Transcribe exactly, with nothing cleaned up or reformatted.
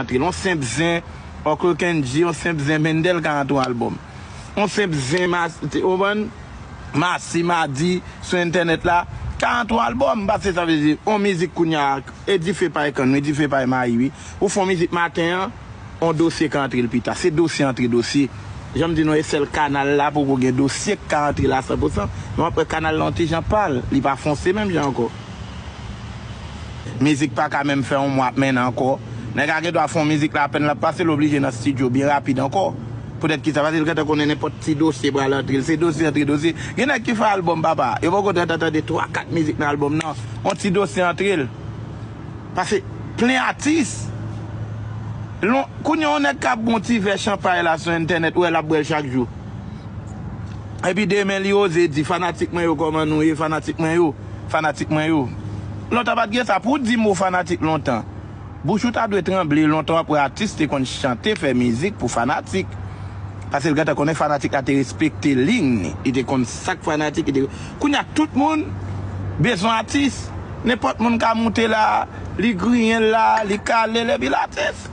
antre l. Yon senp zen, Oncle Kendji, yon senp zen Mendel karant yon albòm. Yon senp zen, Mas-, te, ou konprann? Masi, Madi, sou entènèt la, karant yon albòm, pase sa vle di, yon mizik kounye a, e dife pa e kann, wi, dife pa e mayi, wi. Ou fè yon mizik maten an, yon dosye ka antre l pita. Se dosye antre dosye. Jan m di nou, e sèl kanal la poko gen dosye k ka antre la san pou san. Men w ap wè kanal la yon ti jan pal. Li pa fonse menm jan ankò. Mizik pa ka menm fè yon mwa ap mennen ankò. Nèg a gen dwa fè yon mizik la, apèn l ap pase, l oblije nan estidyo byen rapid ankò. Poutèt ki sa? Paske l gentan konnen nenpòt ti dosye pral antre l. Se dosye antre dosye. Gen nèg ki fè albòm, papa. Yo poko gentan tande twa, kat mizik nan albòm nan. Yon ti dosye antre l. Paske plen atis. Lon-, kounye a yon nèg k ap bwè yon ti vè chanpay la sou entènèt, ou wè l ap bwè l chak jou. Epi demen li oze di, "Fanatik mwen yo, kòman nou ye, fanatik mwen yo, fanatik mwen yo." Lontan pa t gen sa. Pou w di mo fanatik lontan, bouch ou ta dwe tranble. Lontan w ap wè atis te konn chante, fè mizik pou fanatik. Paske l gentan konnen fanatik la te respekte liy li. Li te konn sa k fanatik, li te, kounye a tout moun bezwen atis. Nenpòt moun ka moute la, li griyen l la, li kale l, epi l atis.